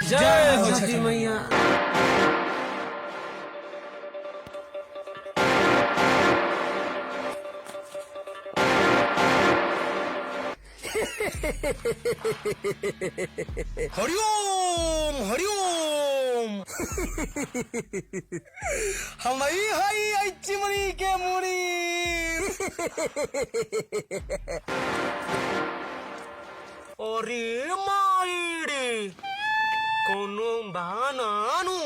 जय हो छठी मैया। हरिओम हरिओम। हम हई हई चिमनी के मुड़ी। अरे माई रे, कोनो बहाना आनू।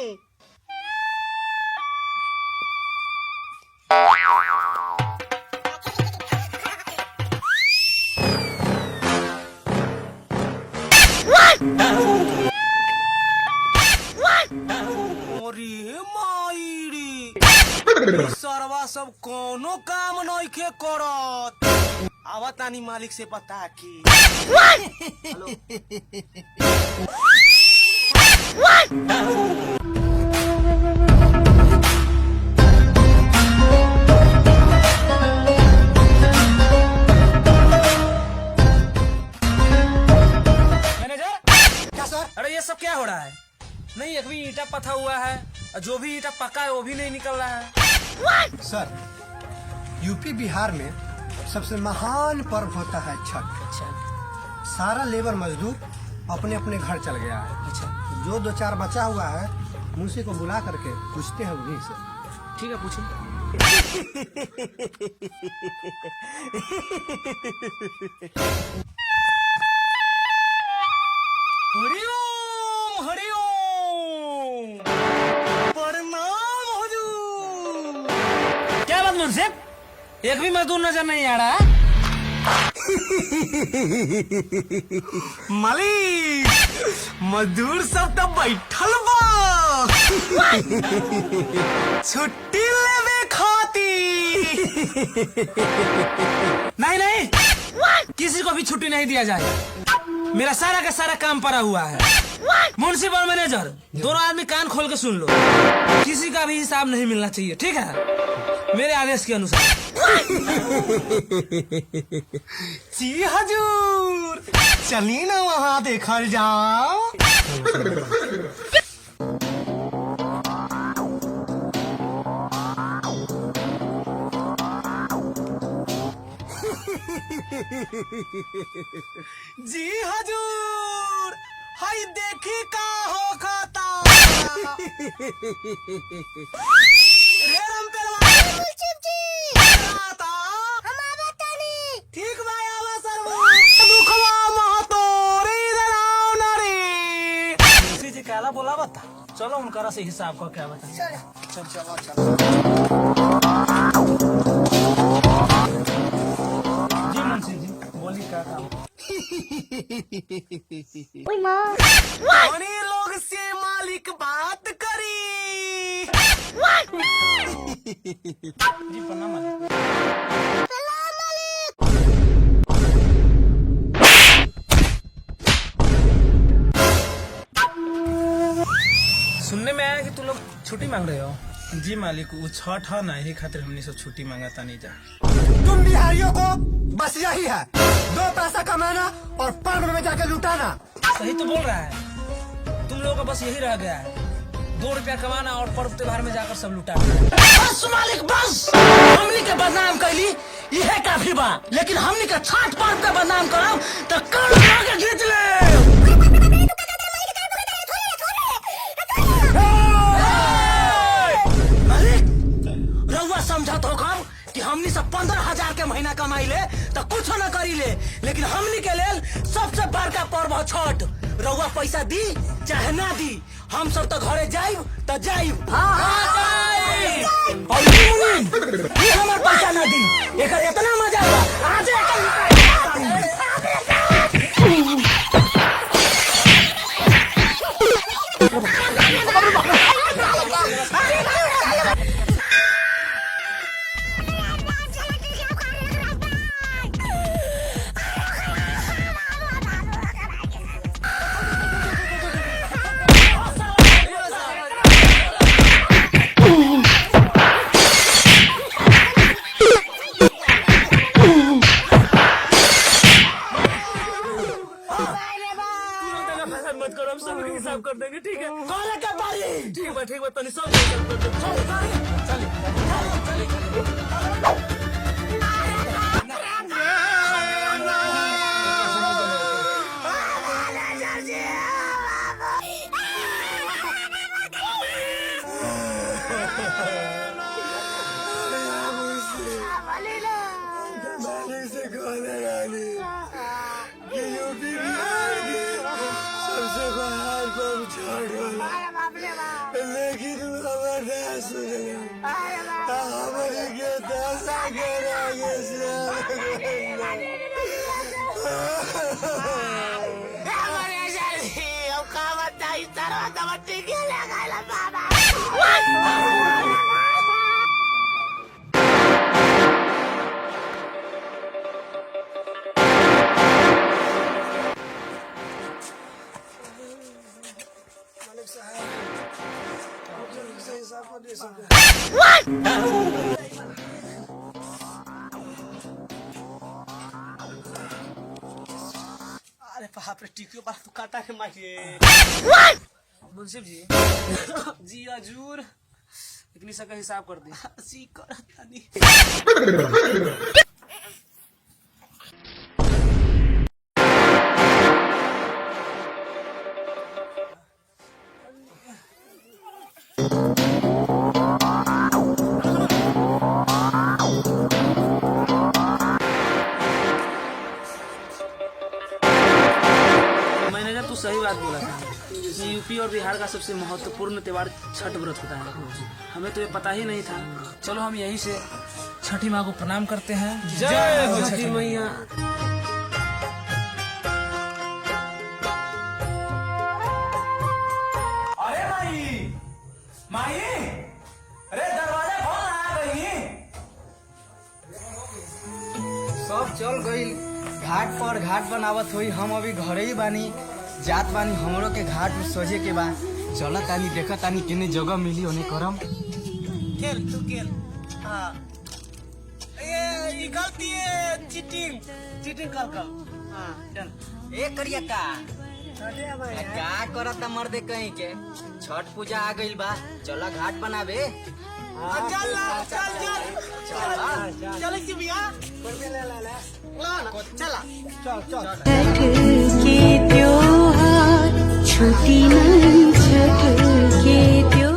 अरे माई रे, सरवा सब कोनो काम नइखे करत। आवतानी मालिक से पता की। मैनेजर। क्या सर? अरे ये सब क्या हो रहा है? नहीं एक भी ईटा पथा हुआ है और जो भी ईटा पका है वो भी नहीं निकल रहा है। सर, यूपी बिहार में सबसे महान पर्व होता है छठ। अच्छा। सारा लेबर मजदूर अपने अपने घर चल गया है। अच्छा। जो दो चार बचा हुआ है, मुंशी को बुला करके पूछते हैं उन्हीं से। ठीक है, पूछिए। हरिओम हरिओम, प्रणाम हुजूर। क्या बात मुंशी, एक भी मजदूर नजर नहीं आ रहा है? मालिक, मजदूर सब तो बैठल बा छुट्टी लेवे खातिर। नहीं नहीं, किसी को भी छुट्टी नहीं दिया जाए। मेरा सारा का सारा काम पड़ा हुआ है। मुंशी और मैनेजर दोनों आदमी कान खोल के सुन लो, किसी का भी हिसाब नहीं मिलना चाहिए, ठीक है? मेरे आदेश के अनुसार। जी हजूर, चली ना वहाँ देखल जाओ। जी हजूर, हई देखी का हो खाता। रे रामपेरवा, आता। ठीक बा, आवा सरवा। दुखवा महतो रे, इधर आओ ना रे। मुंशी जी काला बोला बता, चलो उनकरा से हिसाब का क्या बता। चलो चलो। जी मुंशी जी, बोली का काम? धनी लोग से मालिक बात करी। जी प्रणाम मालिक। सुनने में आया कि तुम लोग छुट्टी मांग रहे हो? जी मालिक, वो छठ है ना, यही खातिर हमने सब छुट्टी मांगा तानी जा। तुम बिहारियों को बस यही है, दो पैसा कमाना और पर्व में जाके लुटाना। सही तो बोल रहा है, तुम लोगों का बस यही रह गया है, 2 रुपया कमाना और पर्व त्योहार में जाकर सब लुटाना। बस मालिक बस, हमनी के बदनाम कैली यह काफी बा, लेकिन हमनी के छठ पर्व के बदनाम करब तो कल के खींच ले। मालिक, रउआ समझत हो कब कि हमनी सब 15,000 के महीना कमाई ले तो कुछ न करी ले, लेकिन हमनी के लेल सबसे बड़का पर्व है छठ। रउआ पैसा दी चाहे ना दी, हम सब तो घरे जाइब तो जाइब। और ई मुनीम, ई हमर पैसा ना दी, एकर इतना मजा बा आजे एकर। मत करो, हम सबके हिसाब कर देंगे, ठीक है? करे के पड़ी। ठीक बा, ठीक बा, तनी सब हिसाब कर देंगे। चल चल चल चल। मालिक से कहले रानी कि यूपी बिहार के सबसे महान पर्व छठ होला, लेकिन उ हमर ना सुनले, हमनी के दशा कराके। अरे बाप रे, टिकियो पर तू काटा के मारिए। मुंशी जी, जी हजूर। इतनी सा का हिसाब कर दी। जी करत तानी। मैनेजर, तू सही बात बोला था कि यूपी और बिहार का सबसे महत्वपूर्ण त्योहार छठ व्रत होता है। हमें तो ये पता ही नहीं था। चलो हम यहीं से छठी माँ को प्रणाम करते हैं। जय हो छठी मैया। अरे माई, माई, अरे दरवाजा खोल ना, आ गई। सब चल गईल घाट पर, घाट बनावत होई। हम अभी घरे ही बानी, जात बानी, हमरो के घाट में सजे के बा। चल तानी, देख तानी केने जगह मिली ओने करम। खेल तू खेल। हाँ, ये ई गलती है, चीटिंग चीटिंग कर कर। हाँ चल। ए करिया का का करत मर्दे कहीं के? छठ पूजा आ गईल बा, चला घाट बनावे। हाँ, चल ना, चल चल चल चल इसी भैया ला ना, चला। छठ के त्योहार छुट्टी नहीं, छठ के त्योहार।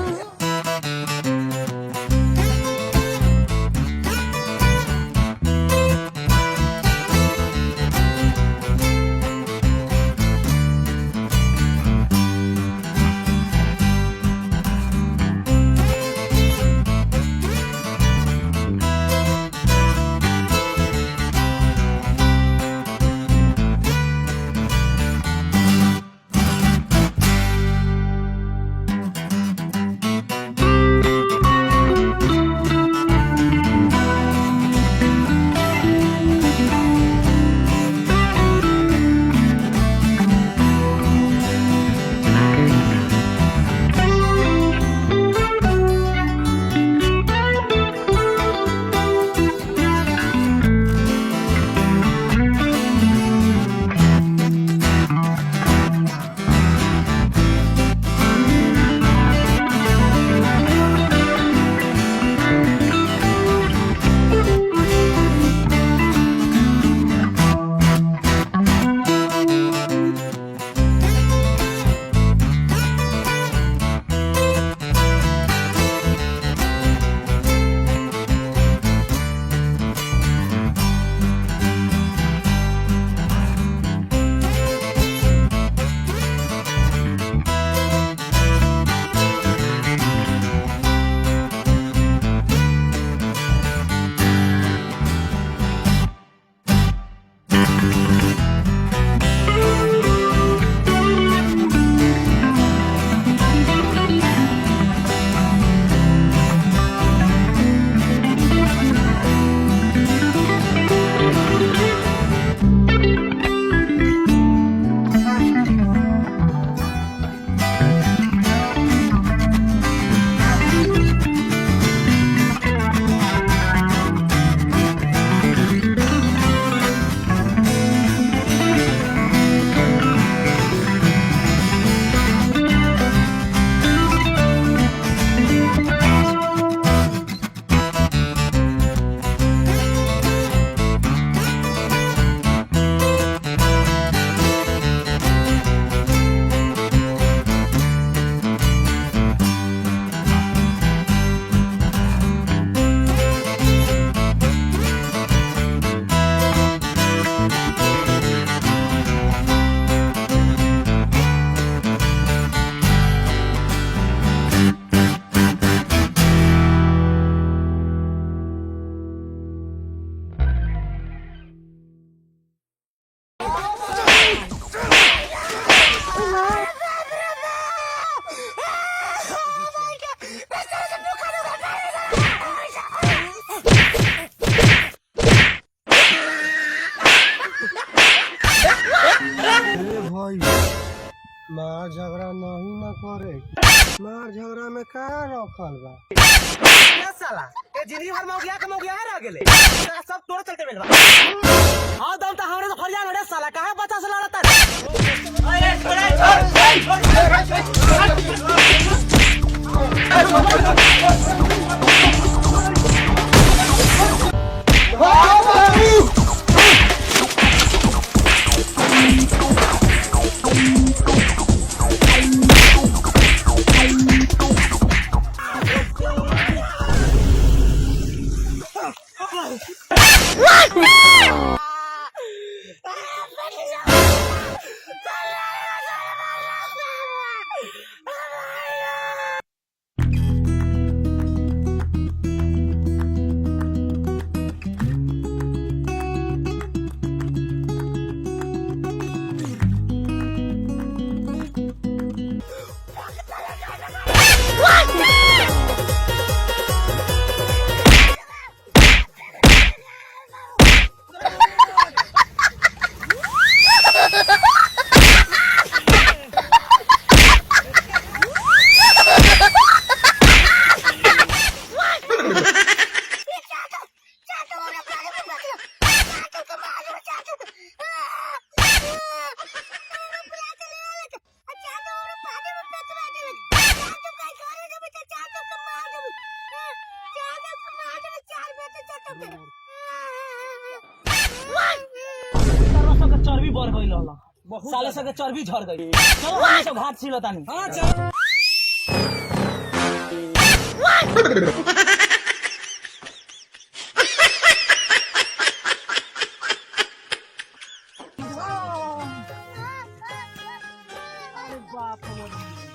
मार झगड़ा नहीं ना करे। मार झगड़ा में का रखल बा? ए साला, ए जिंदगी भर मौगिया के मौगिया रह गेले। साला सब तोड़ चलते मिलबा। हां दम त हमरे तो फरियान रे साला, काहे बच्चा से लड़ता रे? सबके चर्बी बढ़ गई रहल, साले सबके चर्बी झड़ गई। चलो हमनी सब घाट छिलो तानी। हां चल। अरे बाप रे।